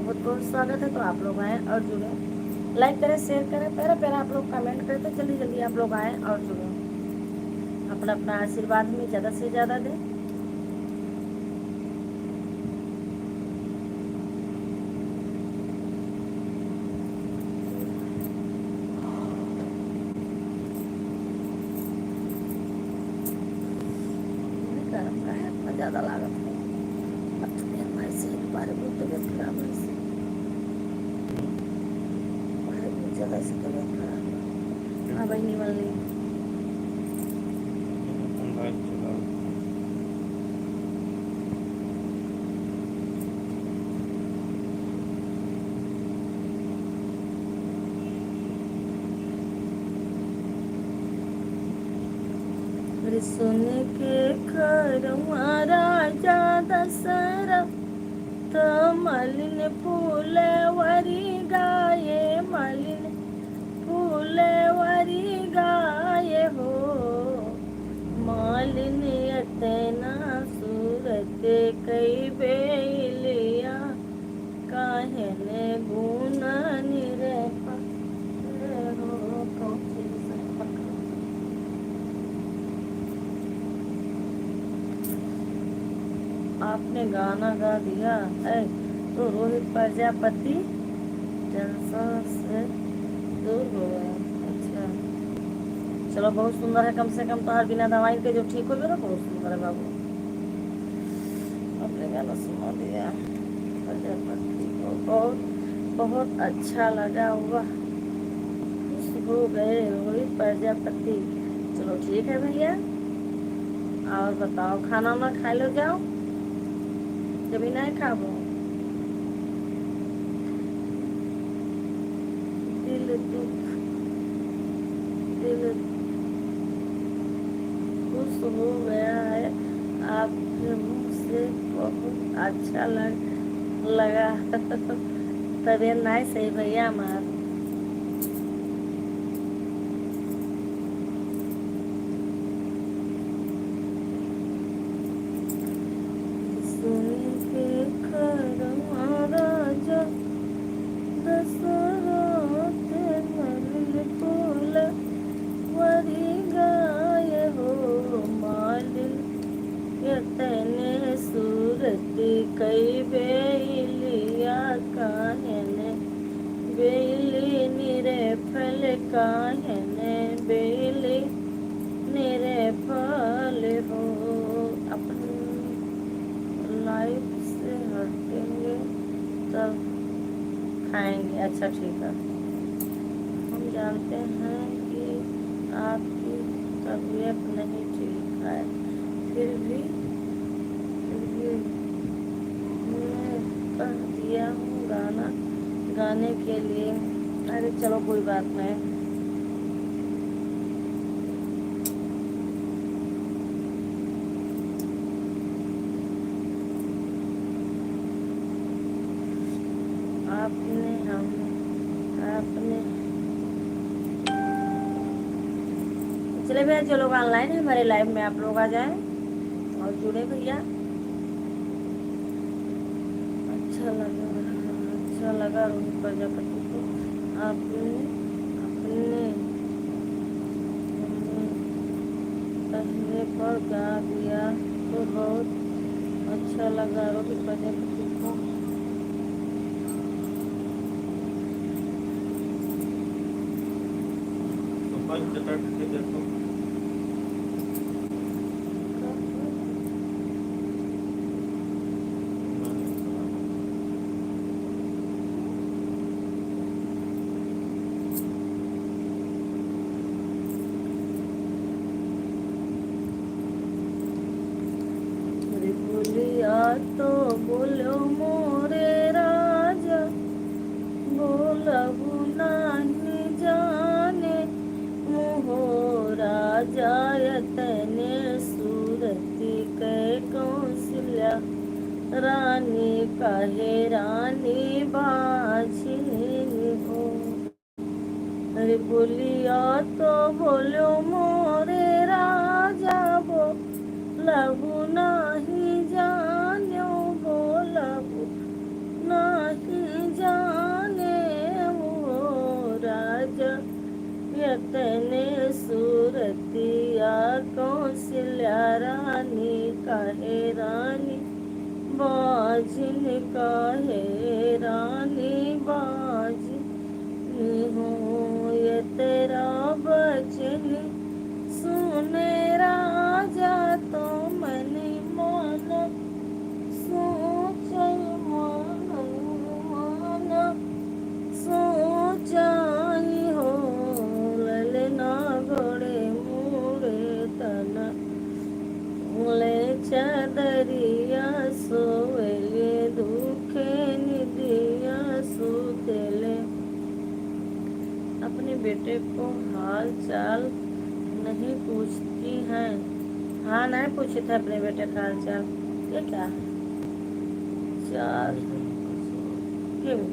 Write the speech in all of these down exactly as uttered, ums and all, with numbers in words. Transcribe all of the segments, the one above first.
बहुत बहुत स्वागत है। तो आप लोग आएँ और जुड़ें, लाइक करें, शेयर करें, प्यारा प्यारा आप लोग कमेंट करें, तो जल्दी जल्दी आप लोग आएँ और जुड़ें। अपना अपना आशीर्वाद हमें ज़्यादा से ज़्यादा दें। नहीं करता है, इतना ज़्यादा लागत है। अब तो मेरे भाई से एक बार बहुत तबीयत खराब है इससे। भाई बहुत ज़्यादा इससे तबीयत खराब है। हाँ, बहिनी वाली। अरे सुन के खरवा राजा दशरथ, त मालिन फूलवरी गाए, मालिन फूलवरी गाए हो। मालिन एतना सूरत कई बेलिया, काहे ने गुना निरपा हो। कौन सी दूसरा पकड़? आपने गाना गा दिया है तो रोहित प्रजापति टेंशन से दूर हो गए। अच्छा, चलो, बहुत सुंदर है। कम से कम तोहार बिना दवाई के जो ठीक हो गया ना, बहुत सुंदर है बाबू। आपने गाना सुना दिया प्रजापति को, बहुत बहुत अच्छा लगा। वाह, खुश हो गए रोहित प्रजापति। चलो ठीक है भैया, और बताओ, खाना वाना खा लो जाओ, जब ही नहीं खाबो। दिल दुख, दिल खुश हो गया है आपके मुँह से, बहुत अच्छा लग, लगा। तबीयत नहीं सही भैया हमार। सुन के खरवा राजा दशरथ, मालिन फूलवरी गाए हो। मालिन एतने सूरत कई बेलिया, काहे ने बेली निरफल, काहे ने बेली निरफल हो। अपन लाइफ से हटेंगे तब खाएंगे। अच्छा, ठीक है। हम जानते हैं कि आपकी तबीयत नहीं ठीक है, फिर भी, फिर भी मैं कह दिया हूँ गाना गाने के लिए। अरे चलो, कोई बात नहीं। आपने, हम, आपने, चले भैया, जो लोग ऑनलाइन है हमारे लाइव में, आप लोग आ जाएं और जुड़े भैया। अच्छा लगा, अच्छा लगा रोहित प्रजापति को। आपने अपने पहले पर गा दिया तो बहुत अच्छा लगा रोहित प्रजापति को। तो पंच चटक के देखो। अरे बोलिया तो बोलो मोरे राजा, बोलहु नाही जाने मुहो राजा, एतने सूरति कै कौशल्या रानी कहे रानी बाझिन हो। अरे बोलिया तो बोलो मोरे राजा, बोलहु नाही जान्यो, बोलहु नाही बाजिन काहे रानी बाजिन हो, ये तेरा बचन सुने राजा तो मन माना, सोचल माना, सोचाई हो ललना गोड़े मुड़े तना। ले चादरिया सोवेले, दुखे निदिया सुतेले। अपने बेटे को हाल चाल नहीं पूछती हैं। हाँ, नहीं पूछे थे अपने बेटे का हाल चाल। ये क्या है? चार। ये भी।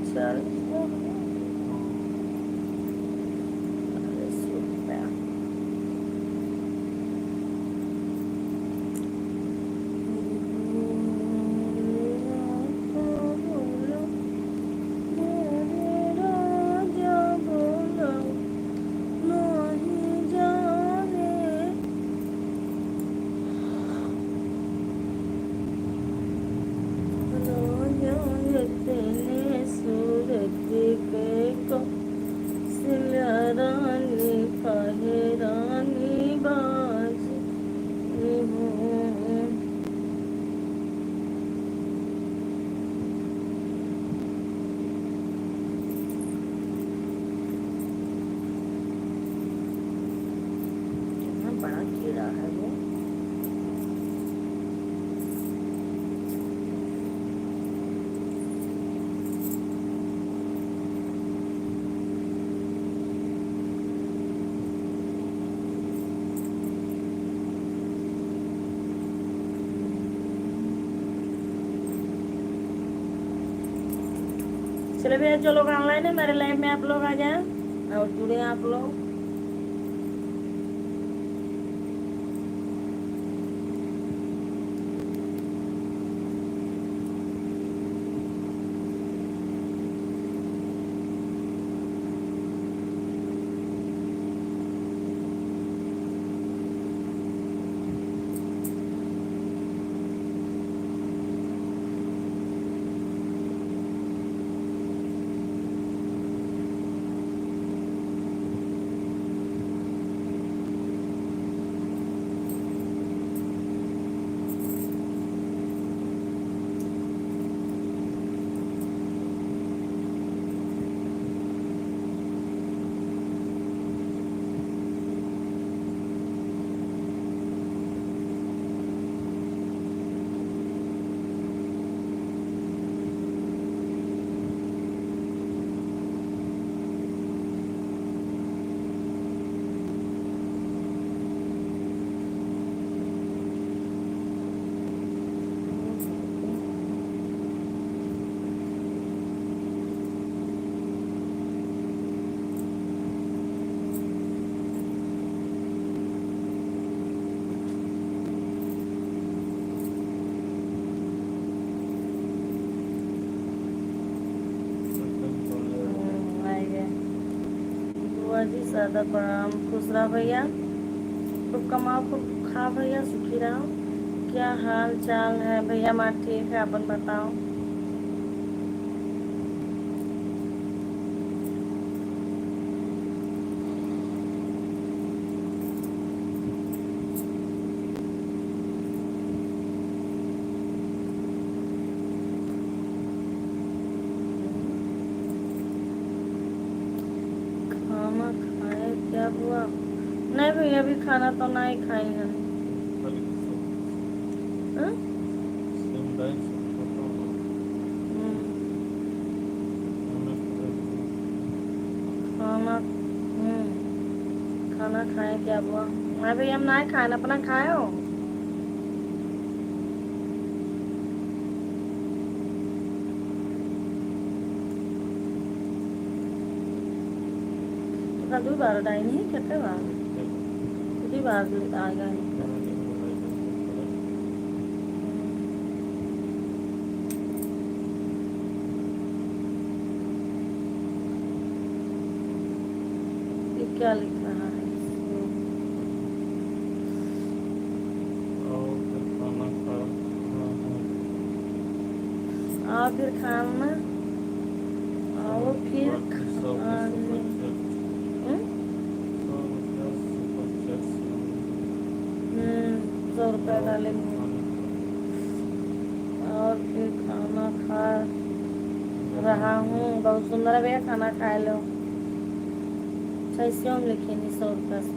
चालीस। चालीस रुपया। रानी काहे रानी बाज। कितना बड़ा कीड़ा है वो। चलो भैया, जो लोग ऑनलाइन है, मेरे लाइव में आप लोग आ जाए और जुड़े आप लोग। हम्म, आ गया। बुआ जी, सादर प्रणाम। खुश रहा भैया, खूब कमाओ, खूब खा भैया, सुखी रहो। क्या हाल चाल है भैया? माँ ठीक है, अपन बताओ। खाना खाए क्या हुआ? नहीं भैया, अभी खाना तो नहीं खाई है। हाँ? हम्म। खाना, हम्म, खाना खाए क्या हुआ? नहीं भैया, हम नहीं खाए, अपना खाए हो। तो कल दो बार डाइन ही करते बार, दो बार आ गए। क्या लिख रहा है? और फिर खाना खा, हाँ, हाँ। और फिर खाना, और फिर बाकी सब खा कुछ ले। सब कुछ। हम्म? सब कुछ सब कुछ। हम्म, सौ रुपया और डालेंगे। खाना खा। और फिर खाना खा रहा हूँ। बहुत सुंदर है भैया, खाना खाए लो। कैसे हम लिखेंगे सौ रुपया से?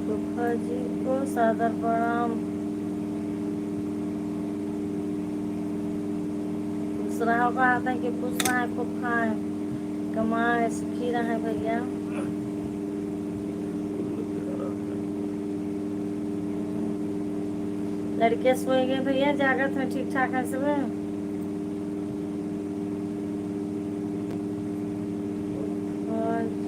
फूफा जी को सादर प्रणाम। खुश रहो, कहत है कि खुश रहे, खूब खाए, कमाए, सुखी रहे भैया। लड़के सोए गए भैया, जागत है, ठीक ठाक है सब। हाँ जी।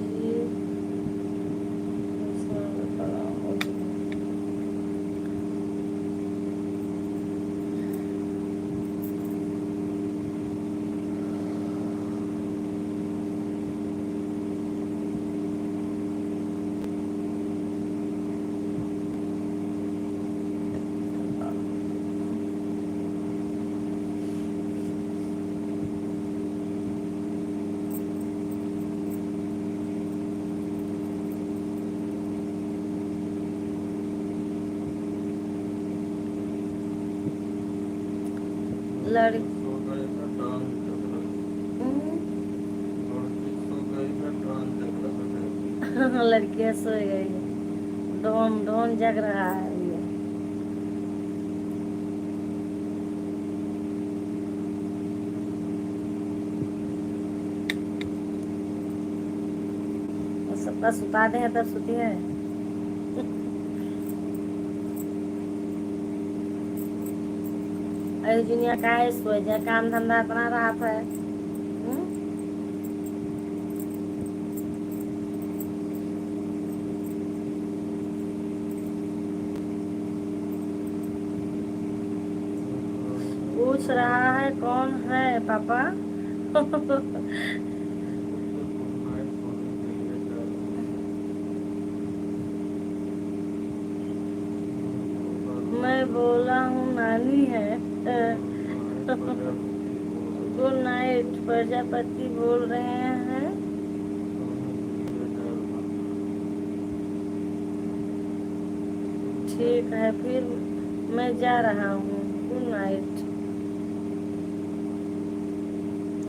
लड़- सो गए हैं, डांस कर रहे हैं। हम्म। लड़की सो गई है, डांस कर रहे हैं। लड़कियां सो गई है, डॉन, डॉन जग रहा है ये। सबका सुता दे हैं, तब सुती है। अरे जुनिया, काहे सोए जाए, काम धंधा इतना रहत है। हम्म? पूछ रहा है कौन है पापा। मैं बोला हूँ नानी है। गुड नाइट, प्रजापति बोल रहे हैं। ठीक है, फिर मैं जा रहा हूँ। गुड नाइट।